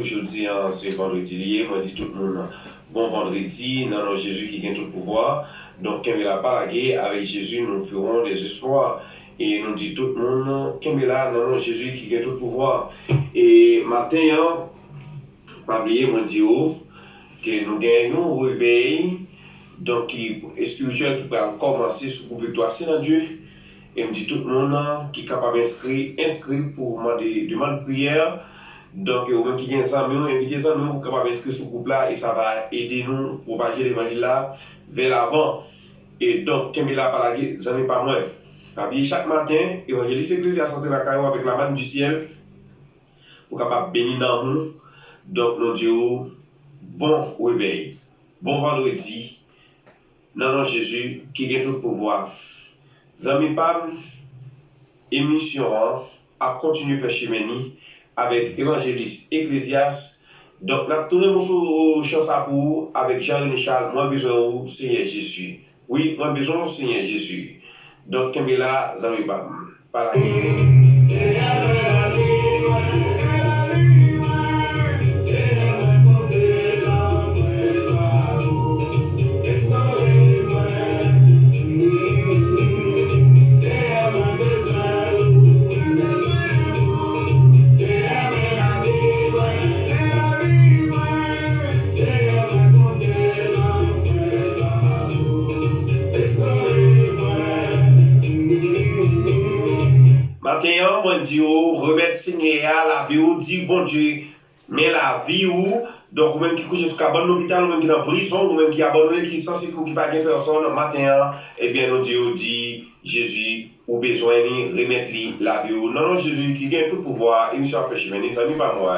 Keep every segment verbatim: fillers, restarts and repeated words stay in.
Jodi a, se vandredi li ye. Mwen di tout moun bon vandredi nan non Jezi ki gen tout pouvwa. Donk, kenbe la, pa lage. Avec Jésus, nous ferons des exploits. E nou di tout moun, kenbe la nan non Jezi ki gen tout pouvwa. E maten an, pa bliye, mwen di w ke nou gen yon revèy, donk, ki espirityèl ki pral kòmanse sou gwoup Viktwa Se nan Dye. E m di tout moun ki kapab enskri, enskri pou mande demann priyè. Donk, ou menm ki gen zanmi w, envite zanmi w pou kapab enskri sou gwoup la, e sa va ede nou pwopaje levanjil la vè lavan. E donk, kenbe la, pa lage, zanmi pa mwen. Pa bliye, chak maten, evanjelis Eklezyas antre lakay ou avèk la manne du ciel pou kapab beni nanm ou. Donk, nou di w bon revèy, bon vandredi, nan non Jezi ki gen tout pouvwa. Zanmi pa m, emisyon an ap kontinye fè chemen ni avèk evanjelis Eklezyas. Donk, n ap tounen moso chan sa pou ou avèk Jean René Charles, Mwen bezwen ou, Senyè Jezi. Wi, mwen bezwen w, Senyè Jezi. Donk, kenbe la, zanmi pa m. Pa lage. Maten an, mwen di w, remèt Senyè a lavi w, di Bondye, men lavi w. Donk, ou menm ki kouche sou kabann lopital, ou menm ki nan prizon, ou menm ki abandone, ki san sekou, ki pa gen pèsonn, maten an, ebyen, nou di w, di Jezi, ou bezwen li, remèt li lavi w. Nan non Jezi ki gen tout pouvwa, emisyon ap fè chemen ni, zanmi pa mwen.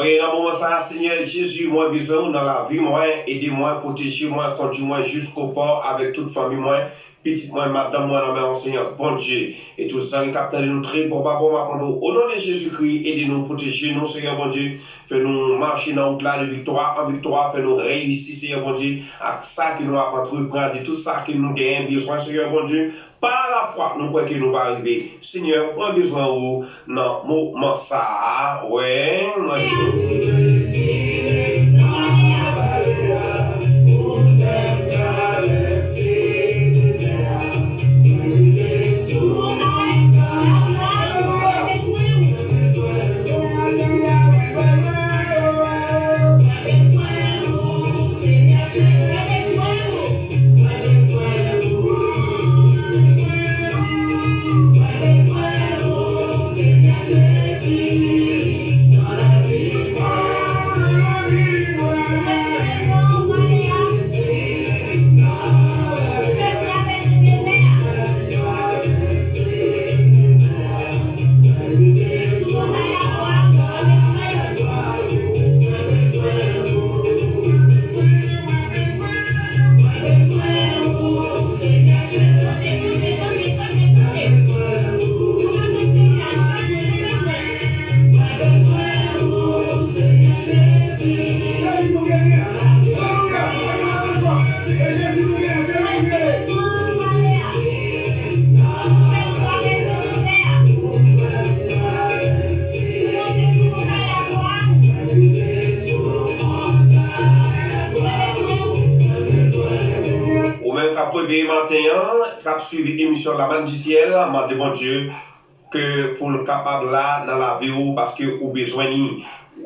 Wi, nan moman sa a, Senyè Jezi, mwen bezwen ou nan lavi mwen. Ede mwen, pwoteje mwen, kondui mwen jiskopò avèk tout fanmi mwen, pitit mwen, madanm mwen nan men w, Senyè Bondye. E tout zanmi k ap tande nou trè bò ba bò, m ap mande w, o non de Jezikri, ede nou, pwoteje nou, Senyè Bondye. Fè nou mache nan wout la de viktwa an viktwa. Fè nou reyisi, Senyè Bondye, ak sa ke nou ap antreprann, de tout sa ke nou genyen bezwen, Senyè Bondye. Pa lafwa, nou kwè ke nou va rive. Senyè, mwen bezwen ou nan moman sa a. Wi, mwen bezwen ou. Ou menm k ap Leve maten an, k ap swiv emisyon La Manne du Ciel, mande Bondye ke pou l kapab la nan lavi w, paske ou bezwen li.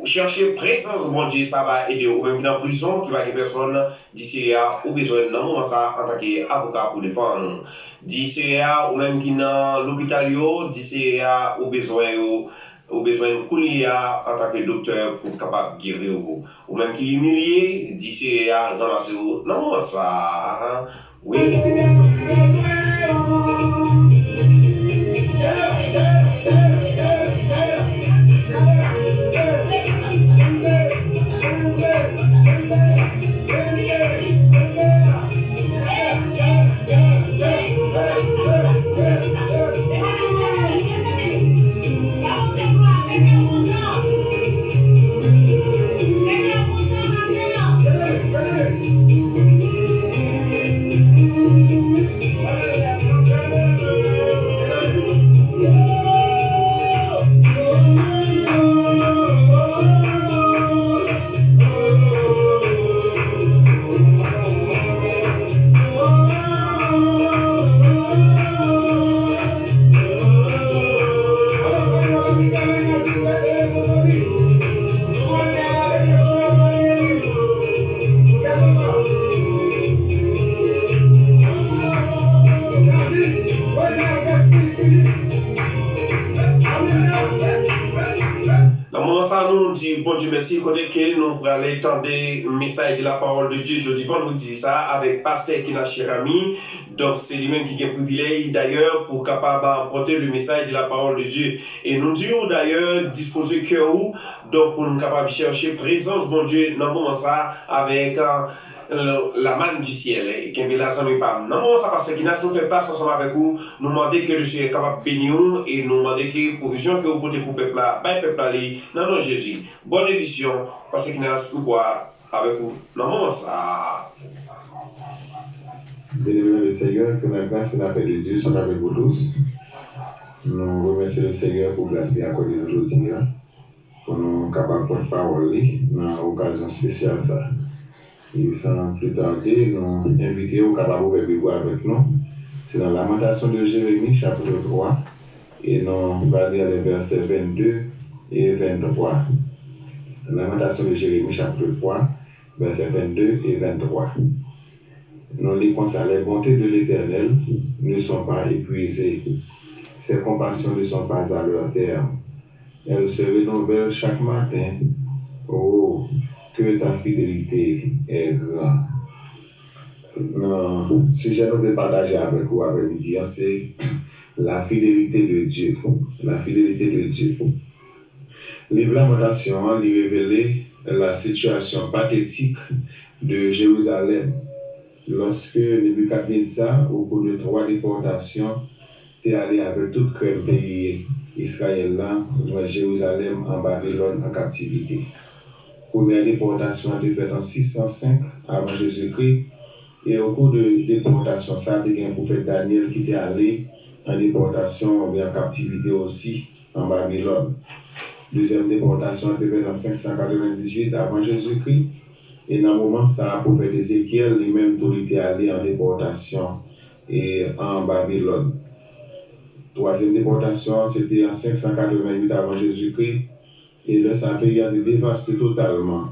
Chèche prezans Bondye, sa va ede w. Ou menm ki nan prizon, ki pa gen pèsonn, di Seyè a, ou bezwen l nan moman sa a antanke avoka pou defann ou. Di Seyè a, ou menm ki nan lopital yo, di Seyè a, ou bezwen yo, ou bezwen l kounye a antanke doktè pou kapab geri w. Ou menm ki imilye, di Seyè a ranmase w nan moman sa a. Wi. Nan moman sa, nou di Bondye mèsi kote ke nou prale tande mesaj de la parole de Dieu jodi vandredi sa avèk pastè Kina Cherami. Donk, se li menm ki gen privilèj, dayè, pou kapab pote le message de la parole de Dieu. E nou di w, dayè, dispoze kè ou, donk, pou n kapab chèche prezans Bondye nan moman sa avèk, euh, La Manne du Ciel. Kenbe la, zanmi pa m. Nan moman sa, pastè Kinas, nou fè plas ansanm avèk ou. Nou mande ke le Seyè kapab beni w e nou mande ke pwovizyon ke ou pote pou pèp la, bay pèp la li, nan non Jezi. Bòn edisyon, pastè Kinas, ou kwa avèk ou nan moman sa a. Bien-aimés dans le Seigneur, que la grâce et la paix de Dieu soient avec vous tous. Nou remèsye le Seyè pou gras li akòde nou jodi a, pou nou kapab pòt pawòl li nan okazyon espesyal sa. E san pli tade, nou envite w kapab ouvè Bib ou avèk nou. Se nan Lamentations de Jérémie, chapitre trois, e nou va li les versets vingt-deux et vingt-trois. Lamentations de Jérémie, chapitre trois, versets vingt-deux et vingt-trois. Nou li konsa, les bontés de l'Éternel ne sont pas épuisées, ses compassions ne sont pas à leur terme. Elles se renouvellent chaque matin. Oh, que ta fidélité est grande. Nan sijè nou vle pataje avèk ou aprèmidi an, se la fidélité de Dieu. La fidélité de Dieu. Liv Lamantasyon an, li revele la sitiyasyon patetik de Jerizalèm, lòske Nebikadnetza, au cours de trois déportations, te ale avèk tout krèm peyi Izrayèl la, jwenn Jerizalèm an Babilòn an kaptivite. Premyè depòtasyon an te fèt an sis san senk avan Jezikri, e o kou de depòtasyon sa a, te gen pwofèt Danyèl ki te ale an depòtasyon oubyen an kaptivite osi an Babilòn. Dezyèm depòtasyon an te fèt an senk san katrevendizuit avan Jezikri, e nan moman sa a, pwofèt Ezekyèl, li menm tou, li te ale an depòtasyon e an Babilòn. Twazyèm depòtasyon an, se te an senk san katreventuit avan Jezikri, e lè sa a, peyi a te devaste totalman.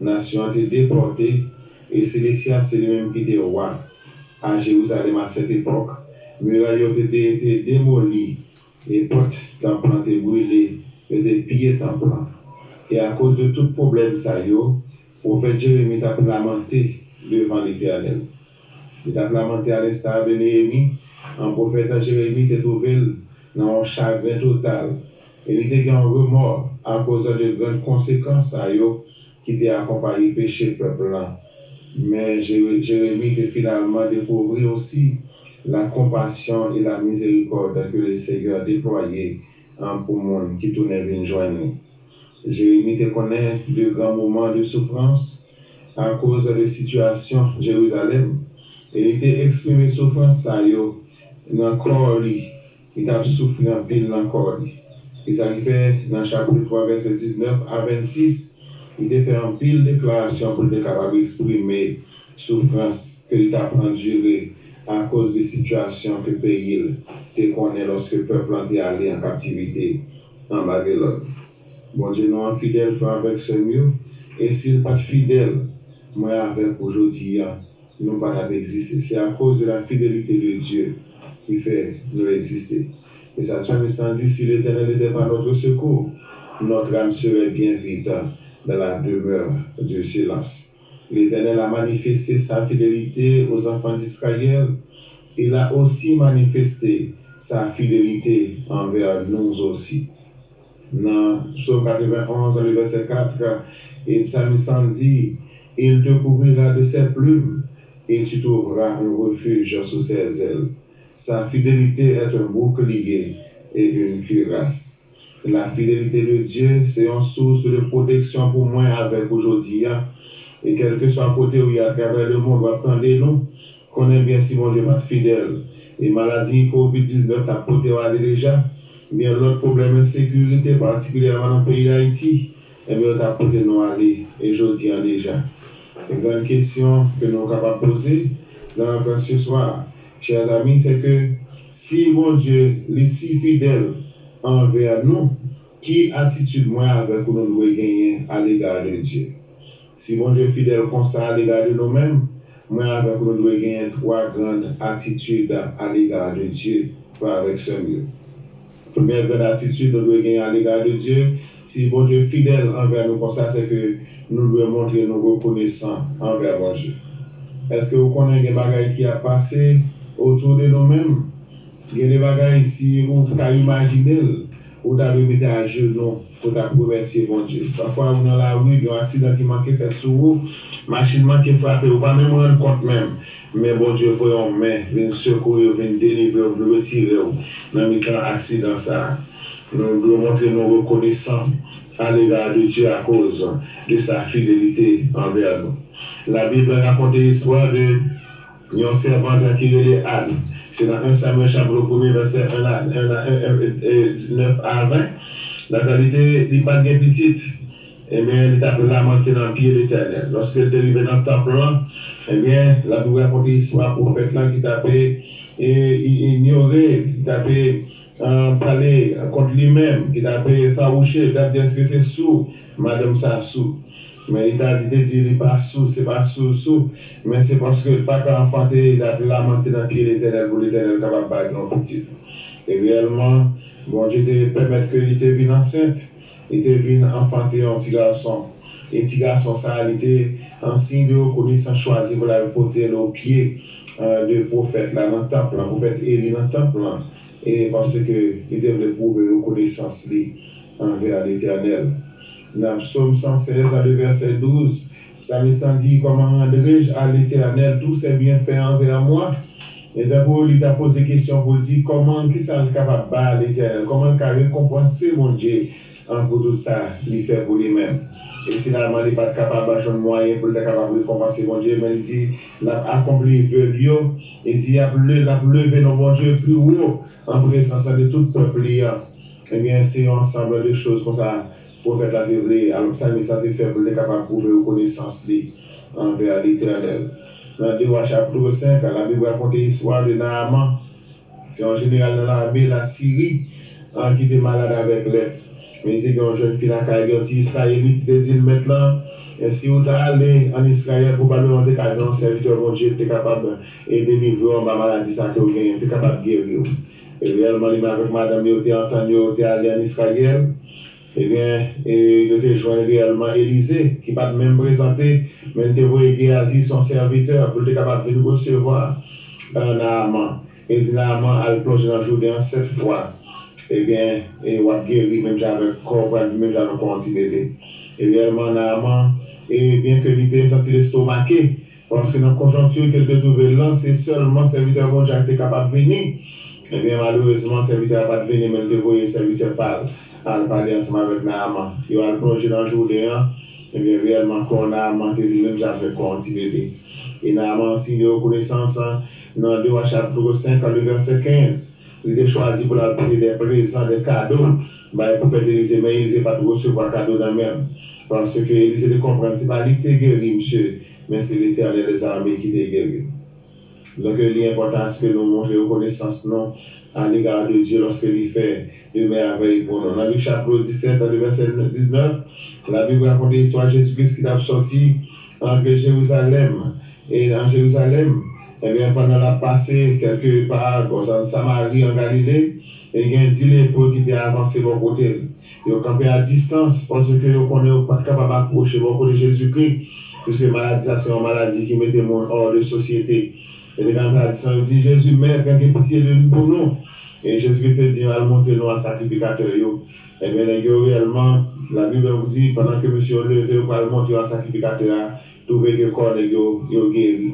Nasyon an te depòte, e Sedesyas, se li menm ki te wa a Jerizalèm a sèt epòk. Miray yo te, te, te demoli, e pòt tanp lan te brile, yo te piye tanp lan. E akoz de tout pwoblèm sa yo, pwofèt Jeremi t ap lamante devan Letènèl. Li t ap lamante alensta de Neyemi, an pwofèt Jeremi te twouve l nan yon chagren total, e li te gen yon remò akoz de grann konsekans sa yo ki te akonpaye peche pèp lan. Men Jere-, Jeremi te finalman dekouvri osi la compassion et la miséricorde que le Seigneur déployait, an, pou moun ki tounen vin jwenn li. Jeremi te konnen de gran moman de soufrans akoz de sitiyasyon Jerizalèm, e li te eksprime soufrans sa yo nan kò li. Li t ap soufri anpil nan kò li. E sa ki fè, nan chapit twa, vèsè diznèf a vennsis, li te fè anpil deklarasyon pou l te kapab eksprime soufrans ke li t ap andire akoz de sitiyasyon ke peyi l te konnen lòske pèp lan te ale an kaptivite an Babilòn. Bondye nou an fidèl, frè avèk sè m yo, e si l pa t fidèl, mwen avèk ou jodi a, nou pa t ap egziste. C'est à cause de la fidélité de Dieu ki fè nou egziste. E sa psalmis lan di, si l'Éternel n'était pas notre secours, notre âme serait bien vite dans la demeure du silence. L'Éternel a manifesté sa fidélité aux enfants d'Israël. Il a aussi manifesté sa fidélité envers nous aussi. Nan Psaume quatre-vingt-onze, le verset quatre, e psalmis lan di, il te couvrira de ses plumes et tu trouveras un refuge sous ses ailes. Sa fidelite est un bouclier et une cuirasse. La fidelite de Dye se yon sous de pwoteksyon pou mwen avèk ou jodi a. E kèlkeswa kote w ye atravè lemonn, w ap tande nou. Konnen byen si Bondye pa t fidèl, e maladi kovid diznèf t ap pote w ale deja, byen lòt pwoblèm ensekirite, patikilyèman nan peyi Dayiti, ebyen yo t ap pote nou ale, e jodi a deja. E grann kesyon ke nou kapab poze dans notre ce soir, chers amis, c'est que si Bondye li si fidèl anvè nou, ki atitid mwen avèk ou nou dwe genyen alega de Dye? Si Bondye fidèl konsa alega de nou menm, mwen avèk ou nou dwe genyen twa grann atitid alega de Dye, frè avèk sè m yo. Premyè grann atitid nou dwe genyen alega de Dye, si Bondye fidèl anvè nou konsa, se ke nou dwe montre nou rekonesan anvè Bondye. Èske ou konnen gen bagay ki ap pase otou de nou menm? Gen de bagay, si ou ka imajine l, ou ta dwe mete ajenou pou w t ap remèsye Bondye. Pafwa, ou nan lari, gen yon aksidan ki manke fèt sou ou, machin manke frape, ou pa menm rann kont menm. Men Bondye voye yon men, vin sekouri w, vin delivre w, vin retire w nan mitan aksidan sa a. Nou dwe montre nou rekonesan alega de Dye akoz de sa fidelite anvè nou. Labib rakonte istwa de yon sèvant ki rele Ann. Se nan en Samyèl chapit premye, vèsè en a, en a, en, en, en, nèf a ven. Data li te, li pa t gen pitit. Ebyen, li t ap lamante nan pye Letènèl. Lòske l te rive nan tanp lan, ebyen, Labib rakonte istwa pwofèt lan ki t ap, e, i-, inyore, ki t ap, e, pale kont li menm, ki t ap, e, fawouche, li t ap di, èske se sou, madanm sa sou? Men li ta, li te di li pa sou, se pa sou, sou, men se paske l pa ka anfante, li t ap lamante nan pye Letènèl pou Letènèl kapab ba l yon pitit. E reyèlman, Bondye te pèmèt ke li te vin ansent, li te vin anfante yon ti gason. E ti gason sa a, li te, an siy de rekonesans, chwazi pou l al pote l o pye, e, de pwofèt la nan tanp lan, pwofèt Eli nan tanp lan, e paske li te vle pwouve rekonesans li anvè Letènèl. Nan Psaume cent seize, nan le verset douze, psalmiste lan di, comment rendrai-je à l'Éternel tous ses bienfaits envers moi? E tankou li ta poze kesyon pou l di, kòman, kisa l kapab ba Letènèl? Kòman l ka rekonpanse Bondye, an, pou tout sa li fè pou li menm? E finalman, li pa t kapab jwenn mwayen pou l ta kapab rekonpanse Bondye, men li di, l ap akonpli ve l yo. Li di, l ap le-, l ap leve non Bondye pi wo an prezans de tout pèp li an. Ebyen, se yon ansanm de choz konsa pwofèt la te vle, alò psalmis la te fè pou l te kapab pwouve rekonesans li anvè Letènèl. Nan de Wa chapit senk, Labib rakonte istwa de Naaman. Se yon jeneral nan lame Lasiri, an, ki te malad avèk lèp. Men li te gen yon jèn fi lakay li, yon ti Izrayelit, ki te di l, mèt lan, e si w ta ale ann Izrayèl, pwobableman w te ka jwenn yon sèvitè Bondye ki te kapab, e, delivre w anba maladi sa ke w genyen, te kapab geri w. E reyèlman, li menm avèk madanm li, yo te antann yo, yo te ale ann Izrayèl. Ebyen, e, yo te jwenn reyèlman Elize, ki pa t menm prezante, men li te voye Geyazi, se yon sèvitè, pou l te kapab vin resevwa, e, Naaman. E di Naaman al plonje nan Jouden an sèt fwa. Ebyen, e w ap geri menm jan avèk kò, w pral vin menm jan avèk kò yon ti bebe. E reyèlman, Naaman, e byenke li te santi l estomake, paske nan konjonkti ke l te twouve l lan, se sèlman sèvitè Bondye a ki te kapab vini. Ebyen, malerezman, sèvitè a pa t vini, men l te voye sèvitè pa l al pale ansanm avèk Naaman. Yo al plonje nan Jouden an. Ebyen, reyèlman, kò Naaman te vin menm jan avèk kò yon ti bebe. E Naaman, an siy de rekonesans, nan de Wa chapit senk, le vèsè kenz, li te chwazi pou l al pote de prezan, de kado, bay pwofèt Elize, men Elize pa t resevwa kado nan men l, paske Elize te konprann se pa li ki te geri misye, men se Letènèl dèzame ki te geri l. Donk, li enpòtan aske nou montre rekonesans nou à l'égard de Dieu lorsque li fè de mèvèy pou nou. Nan Lik chapit disèt, nan vèsè diznèf, Labib rakonte istwa Jezi Kris ki t ap sòti antre Jerizalèm. E nan Jerizalèm, ebyen, pandan l ap pase kèlke pa, bò zòn Samari, an Galile, e gen dis lepre ki te avanse bò kote l. Yo kanpe a distans, paske yo konnen yo pa t kapab apwoche bò kote Jezikri, piske maladi sa se yon maladi ki mete moun hors de société. Yo te kanpe a distans, yo di, Jezi, Mèt, gen pitye de nou pou nou. E Jezikri te di, al montre nou a sakrifikatè yo. Ebyen, nèg yo reyèlman, Labib di, pandan ke mesye yo leve, yo pral montre yo a sakrifikatè a, twouve ke kò nèg yo, yo geri.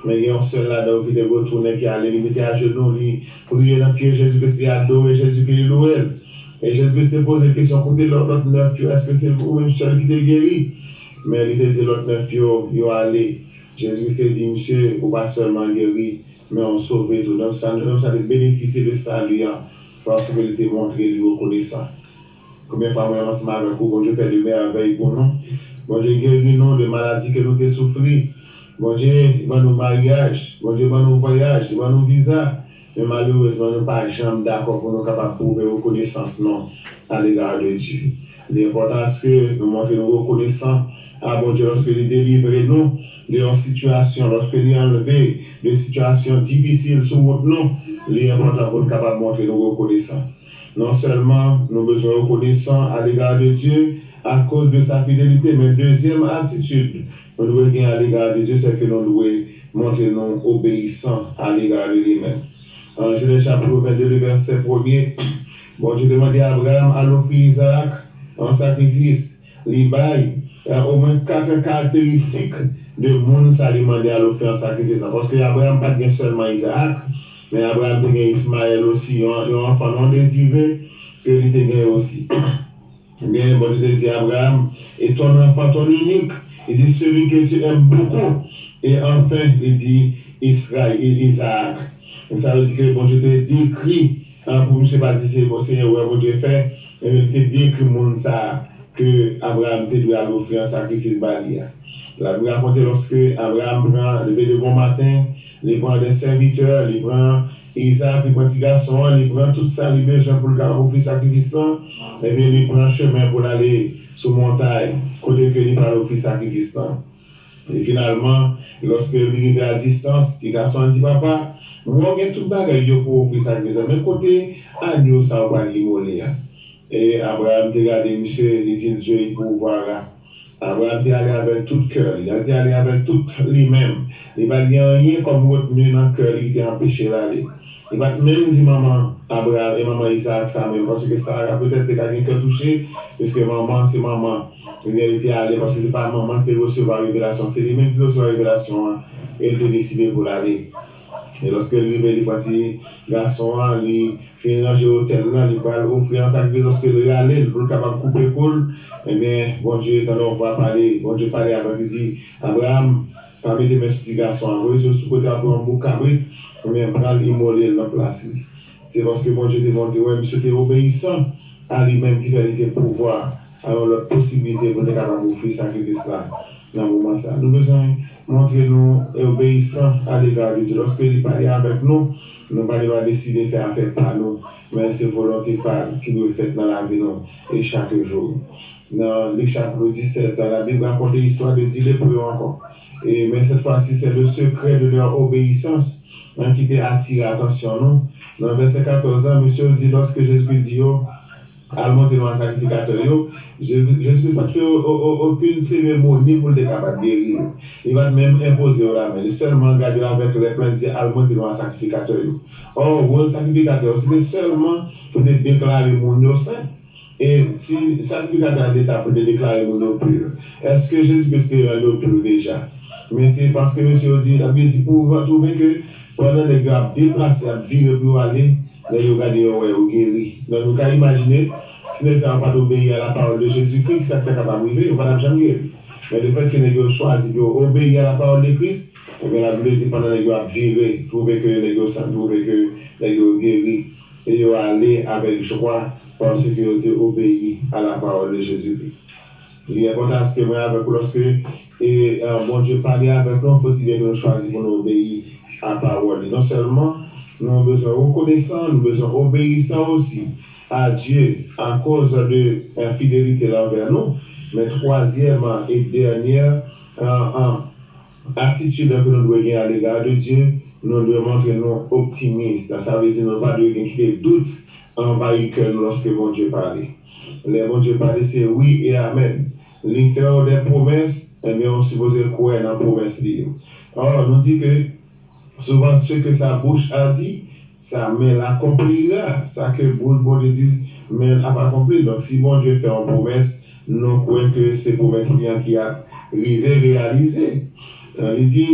Men gen yon sèl ladan yo ki te retounen, ki ale, li mete ajenou, li priye nan pye Jezikri, li adore Jezikri, li louwe l. E Jezikri te poze l kesyon, kote lòt, lòt nèf yo, èske se ou menm sèl ki te geri? Men li te di lòt nèf yo, yo ale. Jezikri te di, misye, ou pa sèlman geri, men ou sove tou. Donk, sa, nonm sa te benefisye de sali an, paske li te montre li rekonesan. Konbyen fwa mwen ansanm avèk ou, Bondye fè de mèvèy pou nou. Bondye geri nou de maladi ke nou te soufri. Bondye ban nou maryaj. Bondye ban nou vwayaj. Li ban nou viza. Men malerezman, nou pa janm dakò pou nou kapab pwouve rekonesans nou à l'égard de Dieu. Li enpòtan aske nou montre nou rekonesan a Bondye lòske li delivre nou de yon sitiyasyon, lòske li anleve de sitiyasyon difisil sou wout nou. Li enpòtan pou nou kapab montre nou rekonesan. Non sèlman nou bezwen rekonesan à l'égard de Dieu à cause de sa fidélité, men dezyèm atitid nou dwe gen à l'égard de Dieu, se ke nou dwe montre nou obeyisan à l'égard de li menm. An Jenèz chapit vennde, vèsè premye, Bondye te mande Abraram al ofri Izarak an sakrifis. Li bay, eh, omwen kat karakteristik de moun sa li mande al ofri an sakrifis la. Paske Abraram pa t gen sèlman Izarak, men Abraram te gen Ismayèl osi, yon, yon anfan non dezire ke li te gen osi. Ebyen, Bondye te di Abraram, et ton enfant, ton unique, li di, celui que tu aimes beaucoup, et enfin, li di, Isra-, I-, Izarak. Sa vle di ke Bondye te dekri, ah, pou misye pa di se bon, se erè Bondye fè, men li te dekri moun sa a ke Abraram te dwe al ofri an sakrifis ba li a. Labib rakonte lòske Abraram pran, leve de bon maten, li pran de sèvitè, li pran Izarak, li pran ti gason an, li pran tout sa li bezwen pou l kapab ofri sakrifis lan, ebyen, li pran chemen pou l ale sou montay, kote ke li pral ofri sakrifis lan. E finalman, lòske li rive a distans, ti gason an di, papa, mwen gen tout bagay yo pou ofri sakrifis la, men kote anyo sa ou pral imole a? E Abraram te gade misye, li di l, Dieu y pourvoira. Abraram te ale avèk tout kè li, li te ale avèk tout li menm. Li pa t gen anyen kòm retni nan kè li ki te anpeche l ale. Li pa t menm di manman Abraram e manman Izarak sa menm, paske Sara petèt te ka gen kè touche, piske manman se manman. Ebyen, li te ale paske se pa manman ki te resevwa revelasyon, se li menm ki resevwa revelasyon an, e li te deside pou l ale. E lòske l rive, li pran ti gason an, li fin ranje otèl lan, li pral ofri an sakrifis, lòske l rale l pou l kapab koupe kou l, ebyen, Bondye tande yon vwa pale, Bondye pale avè l, li di, Abraram, pa mete men sou ti gason an, voye sou, sou kote a, pran yon bouk kabrit, ebyen, pran l, imole l nan plas li. Se paske Bondye te montre, wè, misye te obeyisan a li menm ki fè li te pouvwa a yon lòt posiblite pou l te kapab ofri sakrifis la nan moman sa. Nou bezwen montre nou obeyisan à l'égard de Dieu. Lòske li pale avèk nou, nou pa gen dwa deside fè afè pa nou, men se volonte pa l ki dwe fèt nan lavi nou e chak jou. Nan Lik chapit disèt, Labib rakonte istwa de dis lepre yo ankò. E, men cette fois-ci, c'est le secret de leur obéissance, hein, ki te atire atansyon nou. Nan vèsè katòz la, mesye yo di, lòske Jezikri di yo, al montre nou a sakrifikatè yo, Jezi, Jezikri pa t fè o-, o-, o-, okenn seremoni pou l te kapab geri yo. Li pa t menm enpoze yo lamen. Li sèlman gade yo avèk lè plen, li di, al montre nou a sakrifikatè yo. Ò, wòl sakrifikatè yo, se te sèlman pou te deklare moun yo sen. E si sakrifikatè a te ta pou te deklare moun yo pi, èske Jezikri te rann yo pi deja? Men se paske mesye yo di, Labib di, pou twouve ke pandan nèg yo ap deplase, ap vire pou yo ale, lè yo gade yo wè yo geri. Donk, nou ka imajine, si nèg sa yo pa t obeyi a la pawòl de Jezikri, kisa ki ta kapab rive? Yo pa t ap janm geri. Men lefètke nèg yo chwazi pou yo obeyi a la pawòl de Kris, ebyen, Labib di, pandan nèg yo ap vire, twouve ke nèg yo san, twouve ke nèg yo geri. E yo ale avèk jwa, paske yo te obeyi a la pawòl de Jezikri. Li enpòtan aske mwen avèk ou, lòske, e, e, Bondye pale avèk nou, fodibyen ke nou chwazi pou nou obeyi a pawòl li. Non sèlman nou bezwen rekonesan, nou bezwen obeyisan osi a Dye akoz de, eh, fidelite l anvè nou, men twazyèm e dènyè, eh, eh, atitid ke nou dwe gen alega de Dye, nou dwe montre nou optimis. Sa vle di nou pa dwe gen kite dout anvayi kè nou lòske Bondye pale. Lè Bondye pale, se wi e amèn. Li fè w de pwomès, ebyen, ou sipoze kwè nan pwomès li yo. Ò, nou di ke Souvent, ce que sa bouche a dit, sa main l'accomplira. Sa ke bouch Bondye di, men l ap akonpli. Donk, si Bondye fè yon pwomès, nou kwè ke se pwomès li an ki ap rive reyalize. Euh, li di,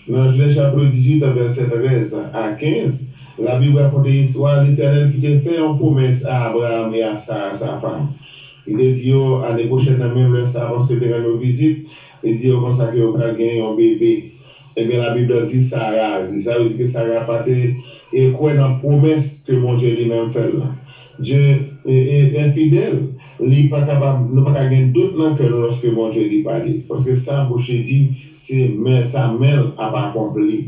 nan Jenèz chapit dizuit, vèsè trèz a kenz, Labib rakonte istwa Letènèl ki te fè yon pwomès a Abraram e a Sara, sa fanm. Li te di yo, ane pwochèn nan, menm lè sa a, paske l te rann yo vizit, li di yo konsa ke yo pral gen yon bebe. Ebyen, Labib la di Sara ri. Sa vle di ke Sara pa te, e, kwè nan pwomès ke Bondye li menm fè l la. Dye, e, e, enfidèl, li pa kapab, nou pa ka gen dout nan kè nou lòske Bondye li pale. Paske sa bouch li di, se men, sa men l ap akonpli.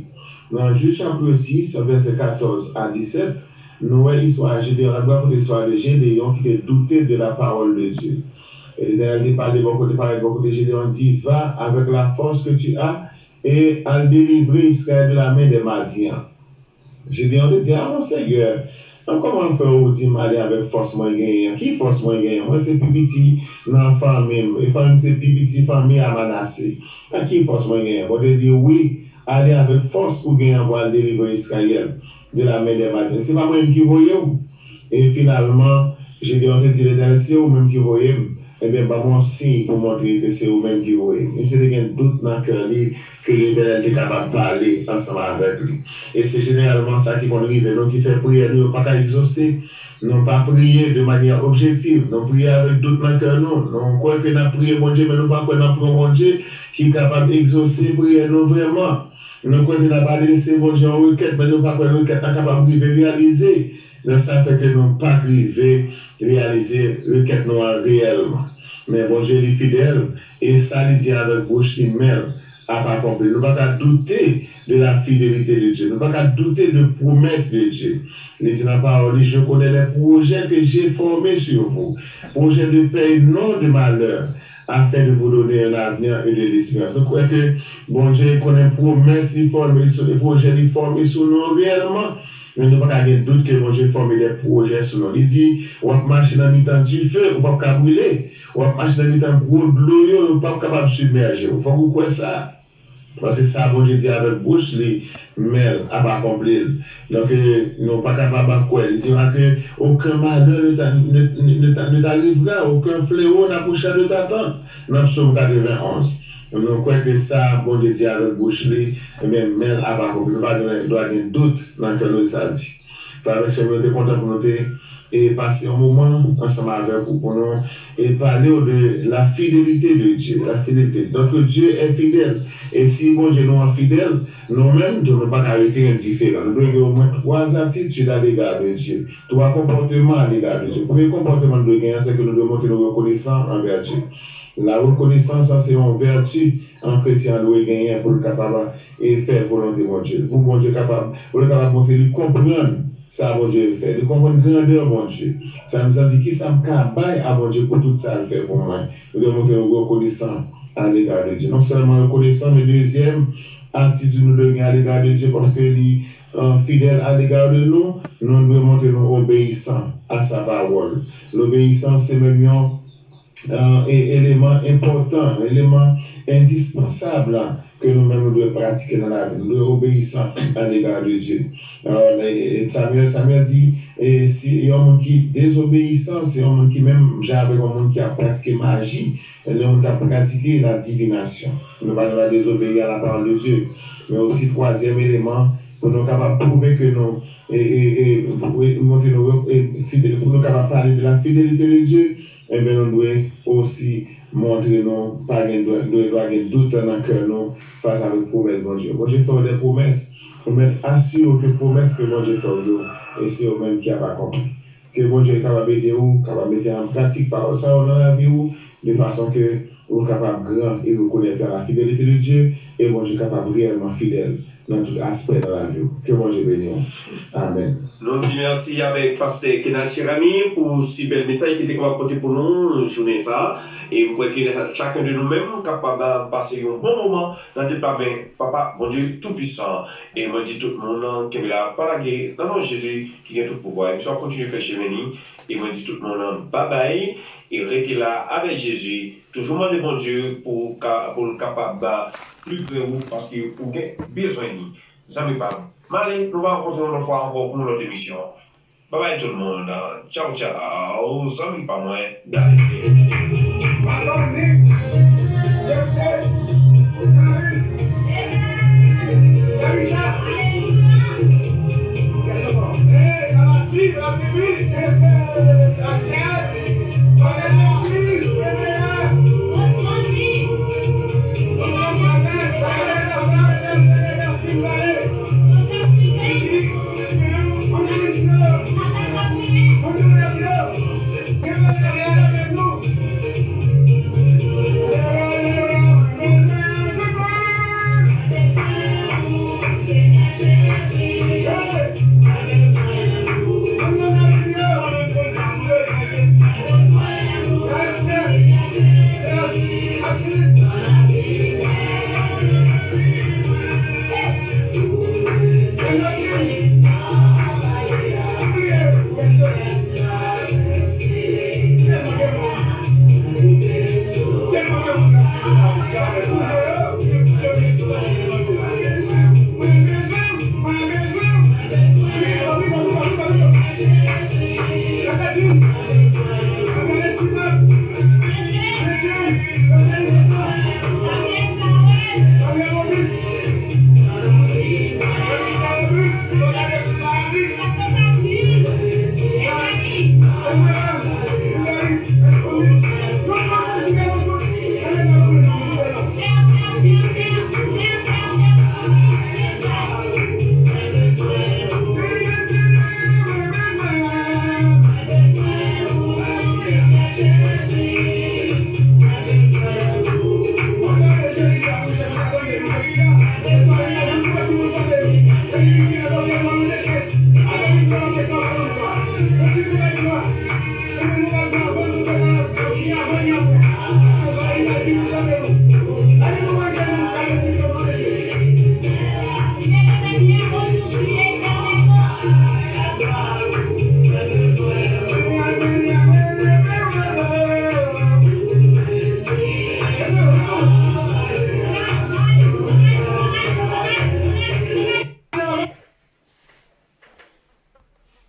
Nan Jid chapit sis, vèsè katòz a disèt, nou wè istwa Jedeyon, la rakonte istwa de Jedeyon ki te doute de la parole de Dieu. E Letènèl te pale bò kote, parèt bò kote Jedeyon, di, Va avec la force que tu as et al délivrer Israël de la main des Madian. Jedeyon te di, A mon Senyè, an kòman fè ou di m ale avèk fòs mwen genyen an? Ki fòs mwen genyen? Mwen se pi piti nan fanmi m, e fanmi m se pi piti fanmi a Manase. A ki fòs mwen genyen? Bondye di, Wi, ale avèk fòs ou genyen pou al delivre Izrayèl de la men dè Madyan. Se pa mwen menm ki voye w. E finalman, Jedeyon te di Letènèl, Se ou menm ki voye m, ebyen, ban mwen yon siy pou montre ke se ou menm ki voye m. Misye te gen dout nan kè li ke Letènèl te kapab pale ansanm avèk li. E se jeneralman sa ki konn rive nou, ki fè priyè nou yo pa ka egzose. Nou pa priye de manyè objektif. Nou priye avèk dout nan kè nou. Nou kwè ke n ap priye Bondye, men nou pa kwè n ap pran Bondye ki kapab egzose priyè nou vrèman. Nou kwè ke n ap adrese Bondye yon rekèt, men nou pa kwè rekèt la kapab rive reyalize. Donk, sa fè ke nou pa rive reyalize rekèt nou an reyèlman. Men Bondye, li fidèl, e sa li di avèk bouch li, men l ap akonpli. Nou pa ka doute de la fidélité de Dieu. Nou pa ka doute de pwomès de Dye. Li di nan pawòl li, Je connais les projets que j'ai formés sur vous, projets de paix et non de malheur, afin de vous donner un avenir et de l'espérance. Nou kwè ke Bondye konnen pwomès li fòme sou, e pwojè li fòme sou nou reyèlman. Men nou pa ka gen dout ke Bondye fòme de pwojè sou nou. Li di, W ap mache nan mitan dife, ou p ap ka brile. W ap mache nan mitan gwo dlo yo, yo p ap kapab sibmèje w. Fòk ou kwè sa. Paske sa Bondye di avèk bouch li, men l ap akonpli l. Donk, e, nou pa kapab pa kwè. Li di, A que aucun malheur ne t'a-, ne, ne, ne t'a-, ne t'arrivera, aucun fléau n'approchera de ta tente. Nan Psaume quatre-vingt-onze. Nou kwè ke sa Bondye di avèk bouch li, ebyen, men l ap akonpli. Nou pa gen dwa gen dout nan kè nou de sa l di. Frè avèk sè m yo, te kontan pou nou te, e, pase yon moman ansanm avèk ou, pou nou, e, pale w de la fidélité de Dieu, la fidélité. Donc, Dieu est fidèle. E si Bondye nou an fidèl, nou menm tou, nou pa ka rete endiferan. Nou dwe gen omwen twa atitid alega de Dye, twa konpòteman alega de Dye. Premye konpòteman nou dwe genyen, se ke nou dwe montre nou rekonesan anvè Dye. La rekonesans, sa se yon vèti an kretyen an dwe genyen pou l kapab, e, fè volonte Bondye. Pou Bondye kapab, pou l kapab montre li konprann sa Bondye fè. Li konprann grandè Bondye. Sa vle di, kisa m ka bay a Bondye pou tout sa l fè pou mwen? Nou dwe montre nou rekonesan alega de Dye. Non sèlman rekonesan, men dezyèm atitid nou dwe gen alega de Dye, paske li, e, fidèl alega de nou, nou dwe montre nou obeyisan a sa pawòl. Lobeyisans se menm yon e, eleman enpòtan, eleman endispansab ke nou menm nou dwe pratike nan lavi nou. Nou dwe obeyisan alega de Dye. E, e, Samuel, Samuel di, e, si yon moun ki dezobeyisan, se yon moun ki menm jan avèk yon moun ki ap pratike maji, yon moun k ap pratike la divinasyon. Nou pa gen dwa dezobeyi a la pawòl de Dye. Men osi, twazyèm eleman, pou nou kapab pwouve ke nou, e, e, e, pou, e, montre nou, e, fidèl, pou nou kapab pale de la fidélité de Dieu, Ebyen, nou dwe osi montre nou pa gen dwa, dwe dwa gen dout nan kè nou fas avèk pwomès Bondye. Bondye fè w de pwomès, ou mèt asire w ke pwomès ke Bondye fè w yo, e se yo menm ki ap akonpli. Ke Bondye kapab ede w, kapab mete an pratik pawòl sa yo nan lavi w, de fason ke ou kapab gran e rekonèt la fidélité de Dieu, e Bondye kapab reyèlman fidèl nan tout aspè nan lavi w. Ke Bondye beni w. Amèn. Nou di mèsi avèk pastè Kenal Cheramy pou si bèl mesaj ke l te kapab pote pou nou jounen sa a. E m kwè ke chak de nou menm kapab pase yon bon moman nan tèt pa men Papa Bondye Toupisan. E mwen di tout moun, kenbe la, pa lage, nan non Jezi ki gen tout pouvwa. Emisyon ap kontinye fè chemen li. E mwen di tout moun, babay. E rete la avèk Jezi. Toujou mande Bondye pou ka, pou l kapab pli pre ou, paske ou gen bezwen li. Zanmi pa m, m ale, nou va rankontre yon lòt fwa ankò pou yon lòt emisyon. Babay tout moun. Tchaw, tchaw. Zanmi pa mwen, Dalise.